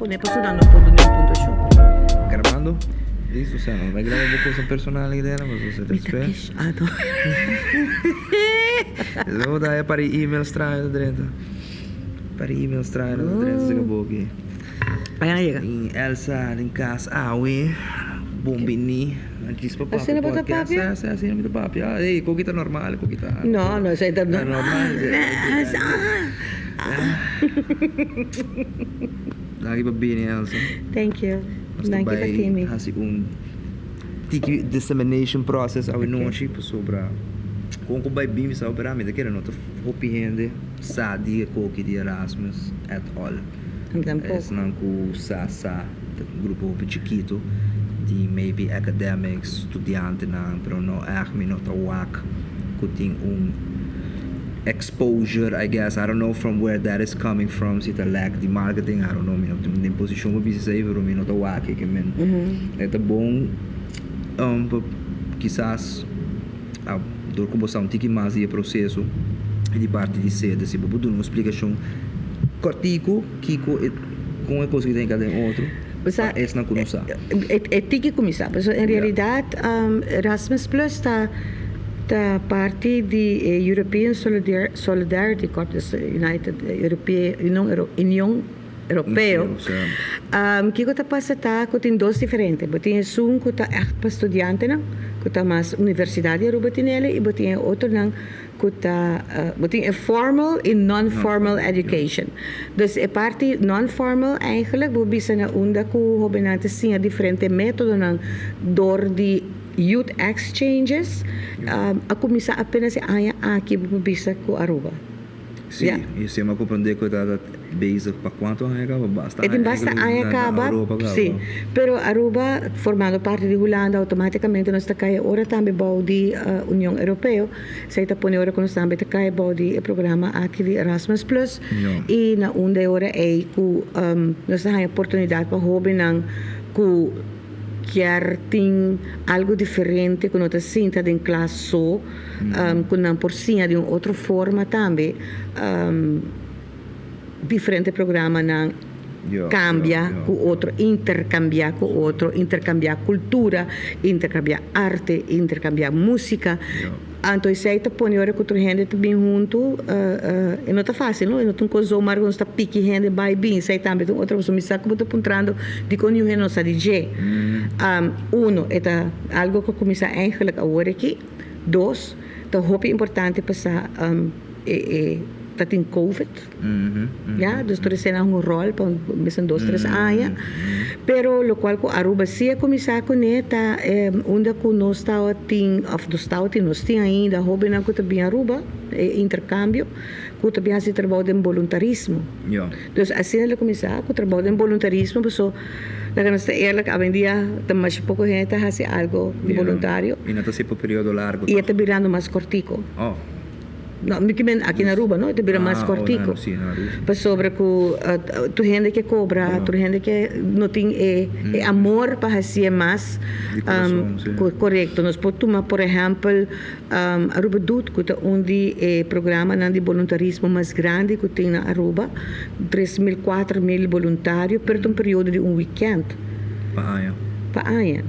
Kuné pasobra nan no por duna un puntuashon. Grabando? Listo, osea no bai graba bo cosa personal aki dera pasobra se ta Mi ta despues. kesh ah no. Despues bo ta haya par di email straño ta drenta. Par di email straño ta drenta cerca bo aki. Ayan a yega. Tin Elsa den cas awe. Bon bini. Djis pa papia Asina bo ta podcast. papia? Si, asina mi ta papia. Ey, koki ta normal, koki ta. No, no, esei ta normal. Elsa. Danki pa bini Elsa. Thank you. Nos ta Danki pa bai timi. hasi un tiki dissemination process awe nochi pasobra kon ku bai bin bisa opera mi ta kere no ta hopi hende sa di e koki di Erasmus at all. Mi tampoco. Esnan ku sa sa ta un grupo hopi chikito di maybe academics, studiantenan pero no ègt mi no ta wak ku tin un exposure I guess, I don't know from where that is coming from, si ta lack di marketing, I don't know, mi no tin den posishon pa bisa esei pero mi no ta wak e ke men e ta bon pa kisas dor ku bo sa un tiki mas di e proseso di parti di sede si bo por duna un splikashon kòrtiku kiko e kon e kos ki ta hinka den otro pa esnan ku no sa. E tiki kuminsá pasobra en realidat Erasmus Plus ta Ta parti di e European Solidarity Corps, dus United Europeo, Union Europeo. Kiko ta pasa ta ku tin dos diferente. Bo tin esun ku ta ègt pa studiantenan, ku ta mas Universidat di Aruba tin el, i bo tin e otronan ku ta, bo tin e formal i non-formal education. Dus e parti non-formal eigenlijk bo bisa na unda ku hobennan ta siña diferente metodonan dor di Youth Exchanges a cuminsa apenas e aña aki bo por bisa cu Aruba. Sí, y si mi a comprende cu e ta bezig pa cuanto aña caba? Basta E tin basta aña caba, sí. Pero Aruba formando parti di Hulanda automaticamente nos ta cay ora tambe bou di Union Europeo. Esey ta pone ora cu nos tambe ta cay bou di e programa aki di Erasmus Plus y na unda e ora ey cu nos ta haya oportunidad pa hobennan cu Kier tin algo diferente cu no ta sinta den klas so, cu nan por siña di un otro forma tambe. Diferente programanan cambia cu otro, intercambia cu otro, intercambia cultura, intercambia arte, intercambia musica. Anto esei ta pone ora ku tur hende ta bin huntu, e no ta fásil no, e no ta un kos zomaar ku nos ta piki hende bai bin, esei tambe ta un otro kos. Mi sa ku bo ta puntrando dikon niun hende no sa di dje. Uno, e ta algu ku a kuminsá eigentlik awor aki. Dos, ta hopi importante pa sa e ta tin covid. Ya, dus tur esei nan un ròl pa un dos tres aña. Pero lokual ku Aruba si a kuminsá kuné ta unda ku nos tabatin òf nos tabatin, nos tin ainda hóbennan ku ta bin Aruba, e interkambio, ku ta bin hasi trabou den boluntarismo. Dus asina lo kuminsá ku trabou den boluntarismo paso laga nos ta eerlijk awendia ta masha poko hende ta hasi algo di boluntario. I no ta hasi pa periodo largu I e ta birando mas kòrtiku. No, mi kimen aki na Aruba no, e ta bira mas kortico. Pasobra cu tur hende ke cobra, tur hende ke no tin e amor pa hacié mas. Corecto. Nos por tuma por ehempel Aruba Doet cu ta un di e programanan di boluntarismo mas grandi cu tin na Aruba. 3000, 4000 boluntario pero ta un periodo di un weekend. Pa aña. Pa aña.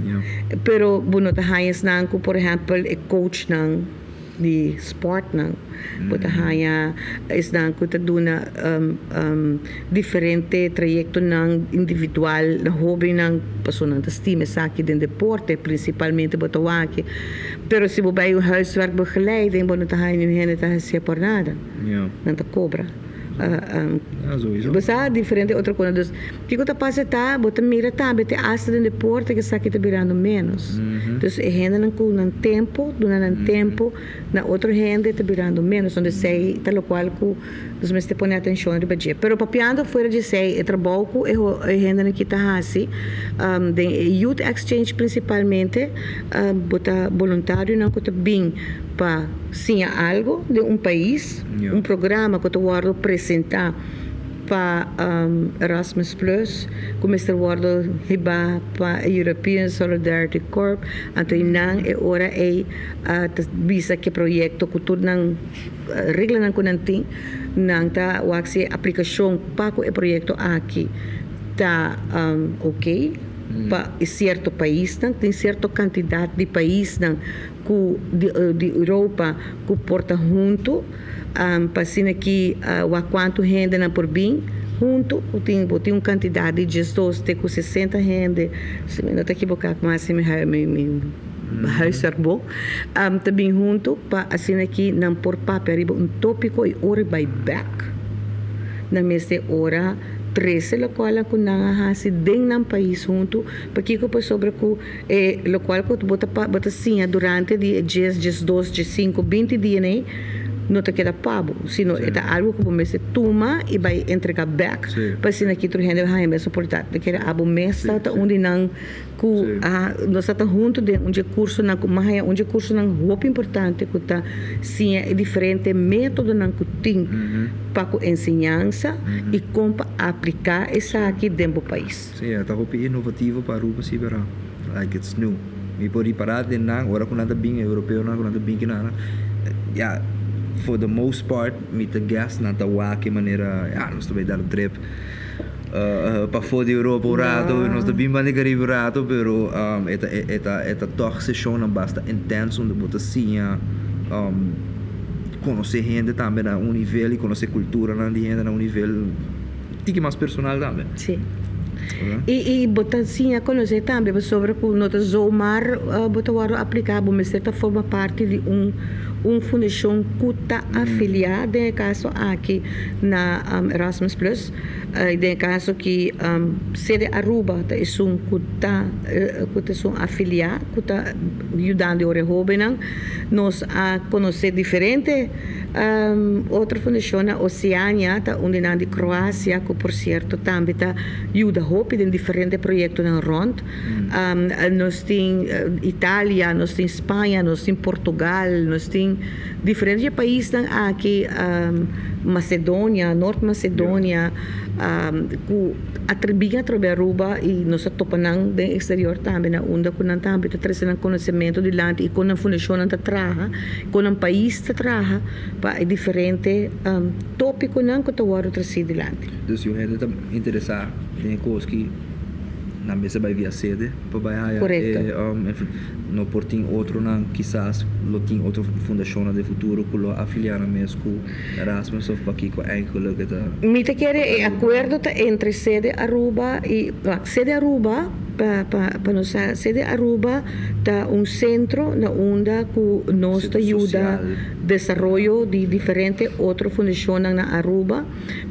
Pero bo no ta haña esnan cu por ehempel e coachnan. Di sportnan. Bo ta haña esnan ku ta duna diferente trayektonan individual na hóbennan pasobra nan ta stima esaki den deporte prinsipalmente bo ta wak. Pero si bo bai un huiswerkbegeleiding bo no ta haña niun hende ta hasié por nada. Nan ta kobra. Bo sa diferente otro cosa. Dus kiko ta pasa ta bo ta mira tambe te asta den deporte ke esaki ta birando menos. Dus e hendenan ku nan tempo duna nan tempo na otro hende ta birando menos. Donde esei ta lokual ku nos mester pone atenshon riba dje. Pero papiando fuera di esei e trabou ku e hendenan aki ta hasi den e youth exchange principalmente bo ta boluntarionan ku ta bin pa siña algo den un pais. Un programa ku ta wòrdu presentá pa Erasmus Plus ku mester wòrdu hibá pa e European Solidarity Corps. Anto i nan e ora ei ta bisa ku e proyekto ku tur nan reglanan ku nan tin, nan ta wak si e aplikashon pa ku e proyekto aki. ta ok pa cierto paisnan, tin cierto cantidad di paisnan cu di Europa cu por ta hunto pa asina ki wak cuanto hendenan por bin hunto. Tin bo tin un cantidad di 12 te cu 60 hende, si mi no ta ekiboca cu mas mi mi huiswerk bo, ta bin hunto pa asina ki nan por papia riba un topico y ora bay bek nan mester ora trece locual cu nan a haci den nan pais hunto. Pakico? Pasobra cu e locual cu bo ta bo ta siña durante di e 10, 12, 15, 20 dia ei no ta keda pa bo, sino e ta algo cu bo mester tuma y bay entrega bek pa asina ki tur hende haña mes oportunidad. Ta kere abo mes ta ta un di nan cu a nos ta ta hunto den un dje cursonan cu mas haña un dje cursonan hopi importante cu ta siña e diferente metodonan cu tin pa cu enseñansa y con pa aplica esaki den bo pais. Sí, e ta hopi inovativo pa Aruba sí, pero like it's new. Mi por ripara den nan ora cu nan ta bin, europeonan cu nan ta bin ki nan, ya, for the most part mi ta guess nan ta wak e manera, ya, nos ta bay dar un trip pafo di Europa un rato, nos ta bin banda di Caribe un rato, pero e ta e ta e ta tog sesionnan basta intenso unda bo ta siña conoce hende tambe na un nivel y conoce culturanan di hende na un nivel tiki mas personal tambe. Sí. Y y bo ta siña conoce tambe pasobra cu no ta zomaar bo ta wordo aplica, bo mester ta forma parti di un un fundacion cu ta afilia den e caso aki na Erasmus Plus. Den e caso aki Sede Aruba ta esun cu ta cu ta esun afilia cu ta yudando e ora e hobennan. Nos a conoce diferente Otro fundashon na Oceania ta un di nan di Kroasia ku por sierto tambe ta yuda hopi den diferente proyektonan rònt. Nos tin Italia, nos tin Spaña, nos tin Portugal, nos tin diferente paisnan aki, Macedonia, Nort Macedonia, ku a bin atrobe Aruba y nos a topa nan den exterior tambe na unda cu nan tambe ta trece nan conocemento dilanti y con nan fundacionnan ta traha, con nan pais ta traha pa e diferente topiconan cu ta wordo treci dilanti. Dus si un hende ta interesa den e cos ki nan mester bay via sede pa bay haya e no por tin otronan kisas lo tin otro fundacionnan den futuro cu lo afilia nan mes cu Erasmus of pakiko eigenlijk e ta. Mi ta kere e akuerdo ta entre Sede Aruba i Sede Aruba pa pa pa nos sa Sede Aruba ta un sentro na unda ku nos ta yuda desaroyo di diferente otro fundashonnan na Aruba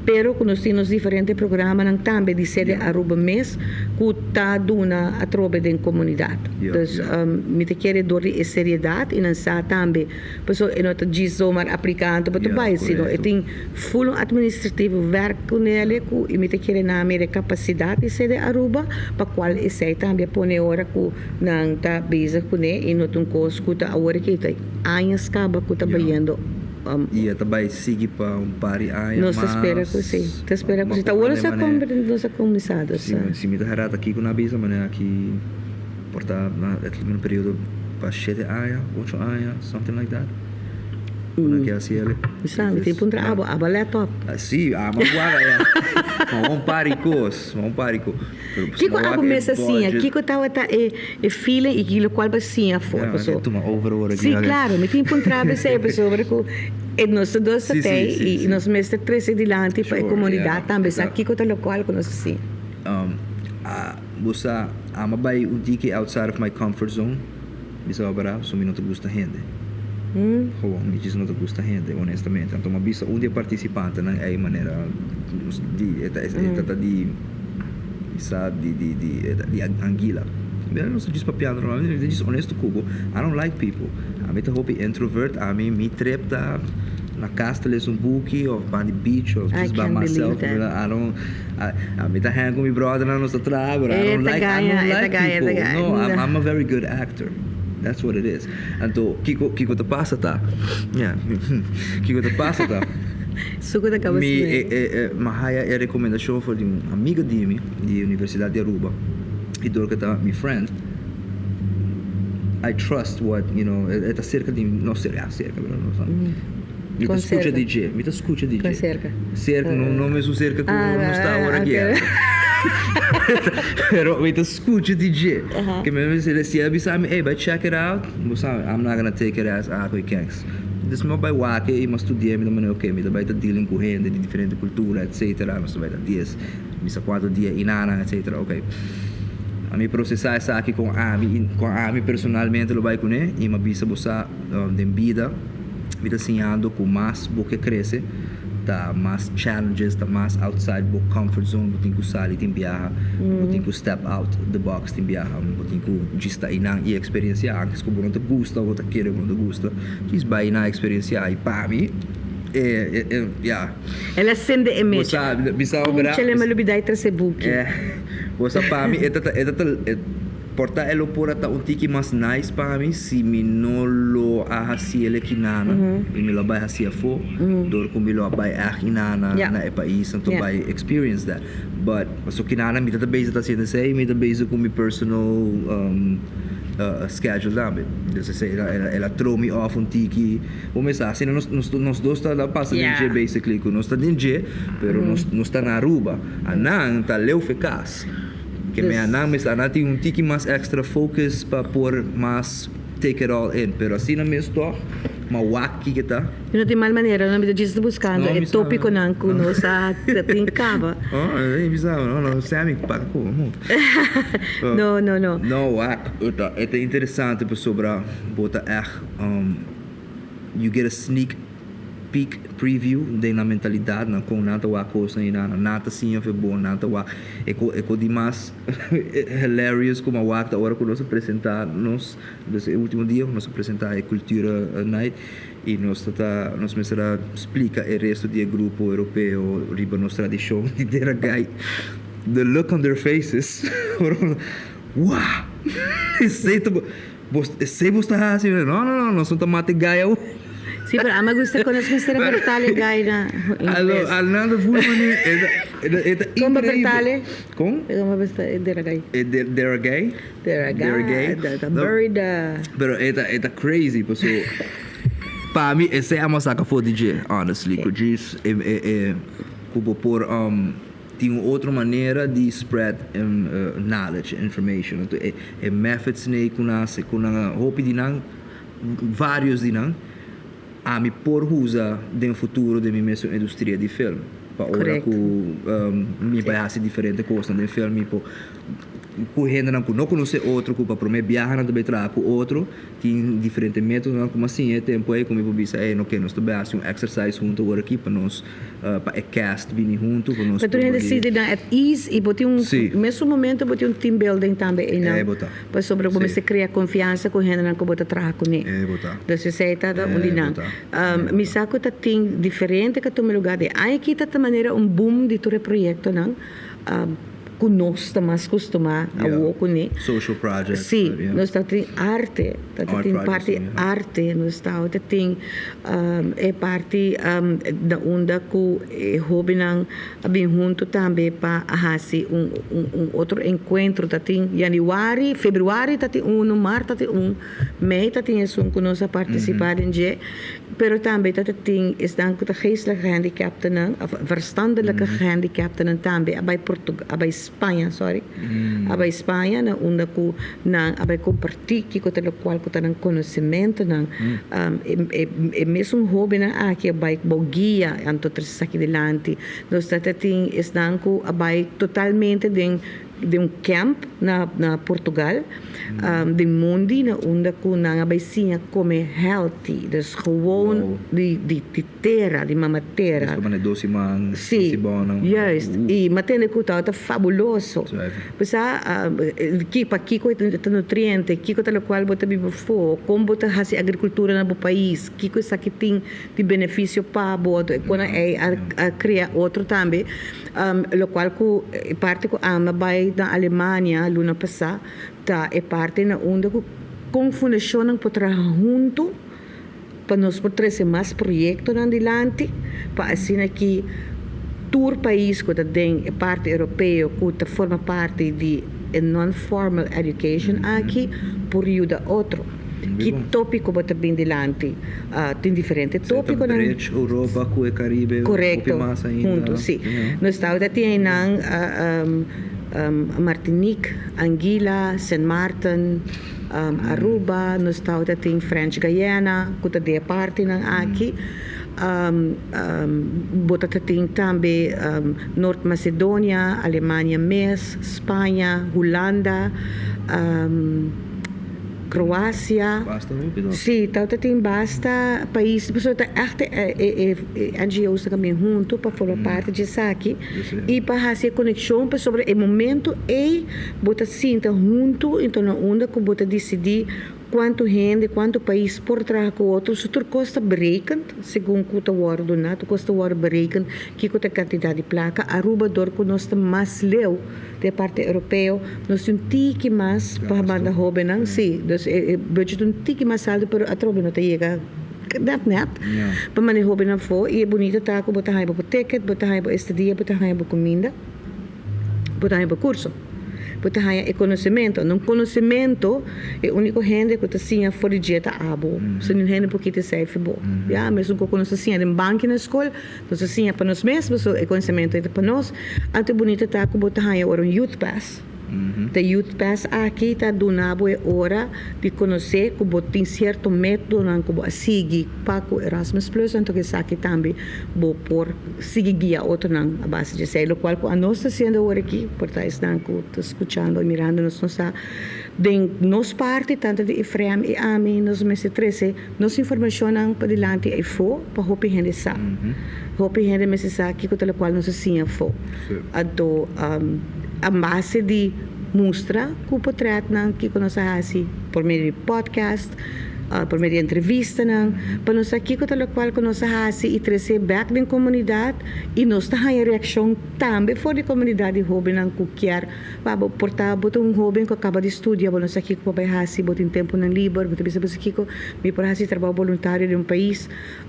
pero ku nos tin nos diferente programanan tambe di Sede Aruba mes ku ta duna atrobe den komunidat. Dus mi ta kere dor di e seriedat i nan sa tambe. Pasobra e no ta djis zomaar aplikando pa ta bai, sino e tin ful un administrativo werk ku nele ku i mi ta kere nan mira e kapasidat di sede Aruba pa kual esei tambe a pone ora ku nan ta bezig kuné i no ta un kos ku ta awor aki ta añas kaba ku ta bayendo. I e ta bai sigui pa un par di aña mas. Nos ta spera ku si, ta spera ku si. Ta awor nos a nos a kuminsá dus. Si mi ta herata kiko nan a bisa manera aki. Por ta na e un periodo pa shete aña, ocho aña, something like that. Ku nan ke hasi el. Mi sa, mi tin puntra abo, abo laptop. Si, amo a guarda ya. Ma un par di kos, ma un par di kos. Kiko abo mes a siña? Kiko tabata e e feeling i ki lokual bo a siña afor? Ya, mi tuma over ora aki. Si, klaro, mi tin puntra bo esei pasobra ku e nos ta dos ta tei i nos mester trese dilanti pa e komunidat tambe sa kiko ta lokual ku nos a siña. Bo sa, ama bai un tiki outside of my comfort zone, mi sa wabara, so mi no ta gusta hende. Gewoon, mi djis no ta gusta hende, honestamente. Anto mi a bisa un di e partisipantenan ei manera di, e ta, e ta ta di, mi sa, di, di, di, e ta di Anguilla. Mi a nos ta djis papiando normal, mi ta djis honesto ku bo, I don't like people. Ami ta hopi introvert, ami, mi trip ta na kas ta lesa un buki of ban di beach of I just by can't believe myself. that. I don't. Ami ta hang cu mi brothernan nos ta traha pero I E don't ta like I gaña, don't e ta like gaña, e ta people gaña. no I'm I'm a very good actor that's what it is anto kiko kiko ta pasa ta ya kiko ta pasa ta Suku ta kaba mi sne. e e e mi a haya e recomendacion for di un amiga di mi di universidad di Aruba y dor cu ta mi friend I trust what you know e ta cerca di mi no cerca ya cerca pero no sa. Mi ta skucha di dje, mi ta skucha di dje. Kon serka? Serka, no no mesun serka ku nos ta awor aki. Pero mi ta scucha di dje. Ke mi si el a bisa mi, ey, bai check it out, bo sa, I'm not gonna take it as, ah, koe keks. Dus mi a bai wak e i mi a studia, mi ta manera, ok, mi ta bai ta dealing ku hende di diferente kultura, etcetera, nos ta bai ta dies, mi sa kuantu dia inana, etcetera, ok. Mi prosesá esaki kon ami, kon ami personalmente lo bai kuné i mi a bisa bo sa den bida mi ta siñando ku mas bo ke krese ta mas challenges, ta mas outside bo comfort zone bo tin ku sali tin biaha, bo tin ku step out the box tin biaha, bo tin ku djis ta einan i eksperensiá antes ku bo no ta gusta o bo ta kere ku no ta gusta, djis bai einan eksperensiá i pa mi e e ya. El a sende e Bo mecha. sa, bisa bo bra. Chele mi lubida e trese buki. Bo sa pa mi e ta e ta por ta e lo por a ta un tiki mas nice pa mi si mi no lo a haci el ekinana y mi lo a bai haci afo dor cu mi lo a bai echt inana na e pais anto bai experience that but pasobra kinana mi ta ta bezig ta haciendo esey mi ta bezig cu mi personal schedule tambe entonces esey el a throw mi off un tiki. Bo mester asina nos nos dos ta pasa den dje basically ku nos ta den dje pero nos nos ta na Aruba anan ta leu fe kas ke me anan mester anan tin un tiki mas extra focus pa por mas take it all in pero asina mes tog ma wak kiko ta. Mi no tin mal manera no mi ta djis ta buskando e topikonan ku nos a tin kaba. Oh e bisa no no Sammy paka ku No no no. No wak e ta interesante pasobra bo ta ègt. You get a sneak peek preview den nan mentalidad nan con nan ta wak cosnan y nan nan ta siña of e bon nan ta wak e co e co di mas hilarious cu mi a wak ta ora cu nos a presenta nos dus e ultimo dia cu nos a presenta e cultura night y nos ta ta nos mester a splica e resto di e grupo europeo riba nos tradicion di dera gai the look on their faces wah esey ta. Bo esey bo sta haci? No, no, no, nos no ta mata e gai awo. Sí, pero a mi gusta con nos mester a vertale gai na ingles. Alo, al nan ta voel mane, e ta, e ta Con pa increíbel. vertale? Con? Con pa vertale dera gai? E dera gai? Dera gai, Dera gai. ta bird. Pero e ta, e ta crazy paso pa mi esey a masaka for di dje, honestly, cu djis e, e, e, cu bo por Tin un otro manera di spread knowledge, information. Anto e e methods nei ku nan hasi, ku nan a hopi di nan, varios di nan, ami por usa den futuro den mi mesun industria di film. Pa ora ku mi bai hasi diferente kosnan den film mi por ku hendenan ku no konosé otro, ku pa promé biaha nan ta bai traha ku otro. Tin diferente metodonan ku mi a siña e tempu ei ku mi por bisa, ey, no ke nos ta bai hasi un exercise huntu awor aki pa nos, pa e cast bini huntu pa nos Pa tur por hende bai. sinti nan at ease i bo tin un Sí. mesun momento bo tin un team building tambe einan. Ey bo ta. Pasobra bo Sí. mester krea konfiansa ku hendenan ku bo ta traha kuné. Ey bo ta. Dus esei ta un di Ey bo nan. ta. Ey bo Mi ta. sa ku ta tin diferente ku a tuma lugar den aña aki ta ta manera un boom di tur e proyektonan. Ku nos ta mas kustumá awor kuné. Social projects. Sí, nos ta tin arte, ta tin parti arte, nos ta tin e parti na unda ku e hóbennan a bin huntu tambe pa a hasi un un otro enkuentro. Ta tin yanüari, febrüari ta tin unu, mart ta tin un, mei ta tin esun ku nos a partisipá den dje. Pero tambe ta tin esnan ku ta geestelijk gehandicaptennan of verstandelijke gehandicaptennan tambe a bai Portugal, a bai Spaña, sorry, a bai Spaña na unda ku nan a bai kompartí kiko ta lokual ku ta nan konosementunan. E mesun hóbennan aki a bai bou guia anto trese esaki dilanti. Nos ta tin esnan ku a bai totalmente den den un camp na na Portugal den mondi na unda cu nan a bay siña come healthy dus gewoon di di di tera di mama tera. Dus como dos siman Si juist y mi a tende cu tabata fabuloso p'esa pakico e ta nutriente kico ta locual bo ta biba afo con bo ta haci agricultura na bo pais kico esaki tin di beneficio pa bo anto e cona ey a crea otro tambe. Locual cu e parti cu ami a bay na Alemania luna pasa ta e parti na unda cu con fundacionnan por traha hunto pa nos por trece mas proyectonan dilanti pa asina ki tur pais cu ta den e parti europeo cu ta forma parti di e non-formal education aki por yuda otro. Ki tópiko bo ta bin dilanti? Tin diferente tópikonan. Bridge Europa ku e Karibe hopi Korekto, mas ainda. huntu, si. Nos tabata tin einan. Martinique, Anguilla, Sint Maarten, Aruba, nos tabata tin French Guyana, ku ta den e partinan aki. Bo ta tin tambe Nort Macedonia, Alemania mes, Spaña, Hulanda, Kroasia. Basta hopi toch? Sí, tabata tin basta pais, pasobra ta ègt e NGO's ta bin huntu pa forma parti di esaki i pa hasi e konekshon pasobra e momento ei bo ta sinta huntu enton na unda ku bo ta disidí kuantu hende, kuantu pais por traha ku otro, so tur kos ta berekend segun ku ta wòrdu duná, tur kos ta wòrdu berekend kiko ta e kantidat di plaka. Aruba dor ku nos ta mas leu di e parti europeo nos tin un tiki mas pa manda hóbennan, sí, dus e budget un tiki mas altu pero atrobe no ta yega Net net pa manda e hobennan afó i e bunita ta ku bo ta haña bo ticket, bo ta haña bo estadia, bo ta haña bo kuminda, bo ta haña bo kurso, bo ta haña e konosementu. Un konosementu e úniko hende ku ta siña for di dje ta abo. So niun hende por kita esei for bo. Ya, mesun ku nos ta siña den banki na skol, nos ta siña pa nos mes, pasobra e konosementu ei ta pa nos. Anto e bunita ta ku bo ta haña ora un youth pass. Ta Youth Pass aki ta duna bo e ora di konosé ku bo tin sierto métodonan ku bo a sigui pa ku Erasmus Plus, anto ku esaki tambe bo por sigui guia otronan a base di esei. Lokual ku anos ta hasiendo awor aki, por ta esnan ku ta skuchando i mirando nos no sa, den nos parti, tantu di Efrem i ami, nos mester trese nos informashonnan padilanti afó pa hopi hende sa. Hopi hende mester sa kiko ta lokual nos a siña afó. Anto a base di mustra ku potretnan kiko nos a hasi por medio di podcast, por medio di entrevistanan, pa nos sa kiko ta lokual ku nos a hasi i trese bèk den komunidat i nos ta haña reakshon tambe for di komunidat di hóbennan ku kier pa bo por ta bo ta un hóben ku a kaba di studia bo no sa kiko pa bai hasi, bo tin tempunan liber, bo ta bisa bo sa kiko mi por hasi trabou boluntario den un pais.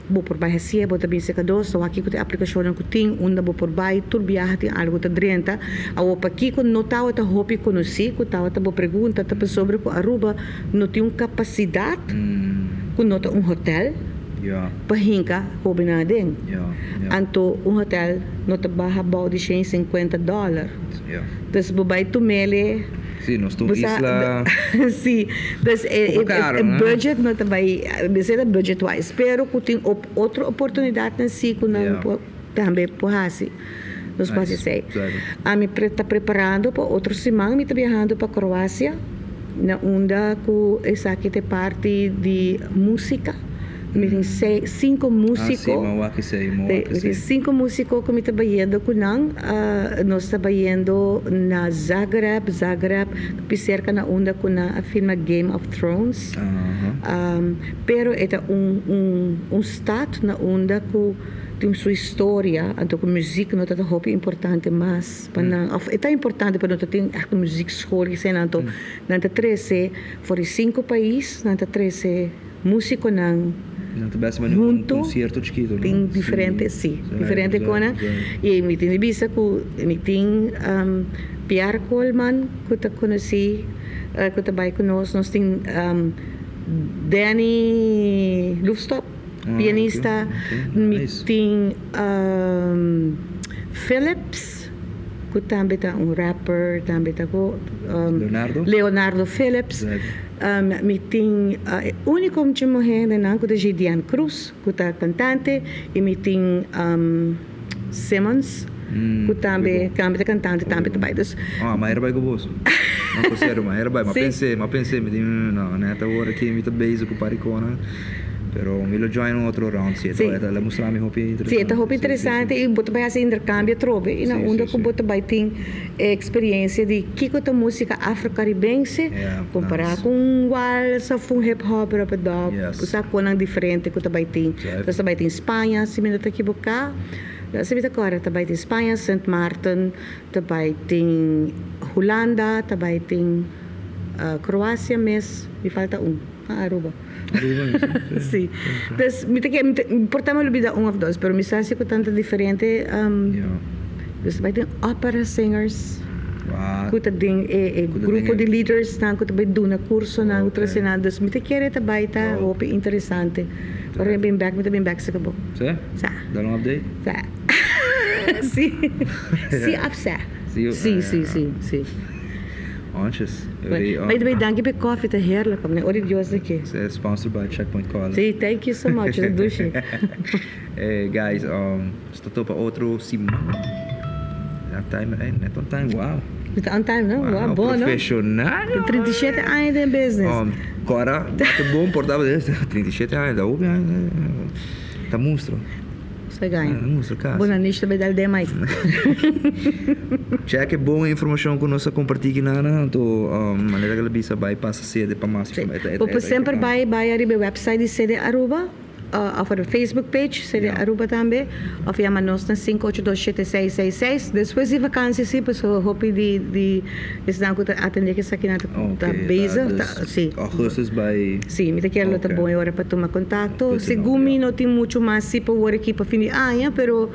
Bo por bai hacié, bo ta bin cerca dos, ta wak kico ta e aplicacionnan cu tin, unda bo por bai, tur biaha tin algo ta drenta. Awor pakico no tawata hopi conoci, cu tawata bo pregunta, ta pasobra cu Aruba no tin un capacidad cu no ta un hotel pa hinca hobennan aden. Anto un hotel no ta baha bao di shen y cincuenta dollar. Dus bo bai tumele. Sí, nos ta un isla. Sí, dus e budget no ta bai, mester ta budget wise, pero ku tin otro oportunidatnan sí ku nan por tambe por hasi, nos por hasi esei. Ami ta preparando pa otro siman mi ta biahando pa Kroasia, na unda ku esaki ta e parti di músika. Mi tin sinku músiko. Mi tin sinku músiko ku mi ta bayendo ku nan. Nos ta bayendo na Zagreb, Zagreb pi serka na unda ku nan a filma Game of Thrones. Pero e ta un un stat na unda ku tin su historia, anto ku muzik no ta ta hopi importante mas pa nan. Òf e ta importante pero no ta tin ègt un muziekschool esei nan. Anto nan ta trese for di sinku pais nan ta trese. Músikonan Nan ta bes mane un huntu konsierto chikito, no? tin Sí, diferente, sí, sí, diferente sí, konan. sí. I mi tin di bisa ku mi tin Pierre Koolman ku ta konosí, ku ta bai ku nos. Nos tin Danny Loefstop, Ah, ok, pianista. ok, Mi nice. tin Phillips ku tambe ta un rapper, tambe ta ku Leonardo? Leonardo Phillips. Exacto. Mi tin e úniko mucha muhé den nan ku ta Jediane Cruz ku ta kantante i mi tin Simmons ku tambe tambe ta kantante tambe ta bai dus. Ah, ma era bai ku boso. No, por serio, ma era bai. Ma pensé, ma pensé, mi di no, nèt awor aki mi ta bezig ku parikona. Pero mi lo join un otro round si e ta la mustra mi hopi interesante. Si e ta hopi interesante i bo ta bai hasi interkambio atrobe i na unda ku bo ta bai tin e experiencia di kiko ta musica afro-caribense compara cu un wals of un hip hop rub-a-dub, bo sa conan diferente cu ta bay tin. Nos ta bay tin Spaña, si mi no ta ekiboca, si mi ta corda ta bay tin Spaña, Sint Maarten, ta bay tin Hulanda, ta bay tin Croacia mes, mi falta un, ah Aruba. Si, dus mi ta kere, por ta mi a lubida un of dos, pero mi sa si cu tanta diferente, dus ta bay tin opera singers cu ta den e grupo di leaders nan cu ta bay duna cursonan cu ta nan, dus mi ta kere ta bay ta hopi interesante. Ora mi bin bek, mi ta bin bek saka bo. Si? Sa. Dal un update? Sa. Si, si of sa. Si, Si, si, si, si. Ontjes. By the way, danki p'e koffie, ta heerlijk. Meneer Ori Dios de ki. Sponsored by Checkpoint Color. Si, thank you so much. Ta dushi. Hey guys, nos ta topa otro siman. Ya time, eh, net on time, wow. Mi ta on time, no? Wow, bon, no? Profesional. 37 aña den business. Cora, bate bon por ta 37 aña, ta hopi aña. Ta monstruo. Sa gaña. Ah, monstruo casi. Bo na nish ta bay dal den mai. Check e bon informacion cu nos a comparti aki nana, anto manera cu el a bisa bay pasa sede pa mas informacion. Bo por semper bay bay ariba e website di sede Aruba of ariba Facebook page sede Aruba tambe of yama nos na 5827666. Despues di vakantie si pasobra hopi di di esnan cu ta atende cu esakinan ta bezig ta si. Augustus bay. Si, mi ta kier lo ta bon e ora pa tuma contacto. Segun mi no tin mucho mas si pa wor aki pa fin di aña, pero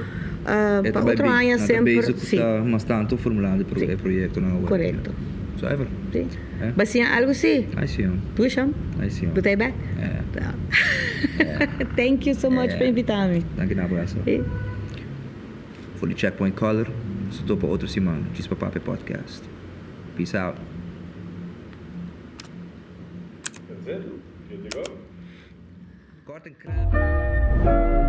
pa otro aña semper si. E ta bezig cu ta mas tanto formulando e proyectonan awor. Corecto. Zuiver. Si. Bo a siña algo si? Ai si. Dusham? Ai si. Bo ta e bek? Thank you so much pa invita mi. Danki na abraso. For di Checkpoint Color, nos ta topa otro siman. Djis pa Papia Podcast. Peace out. That's it? Good to go? Kort en krap.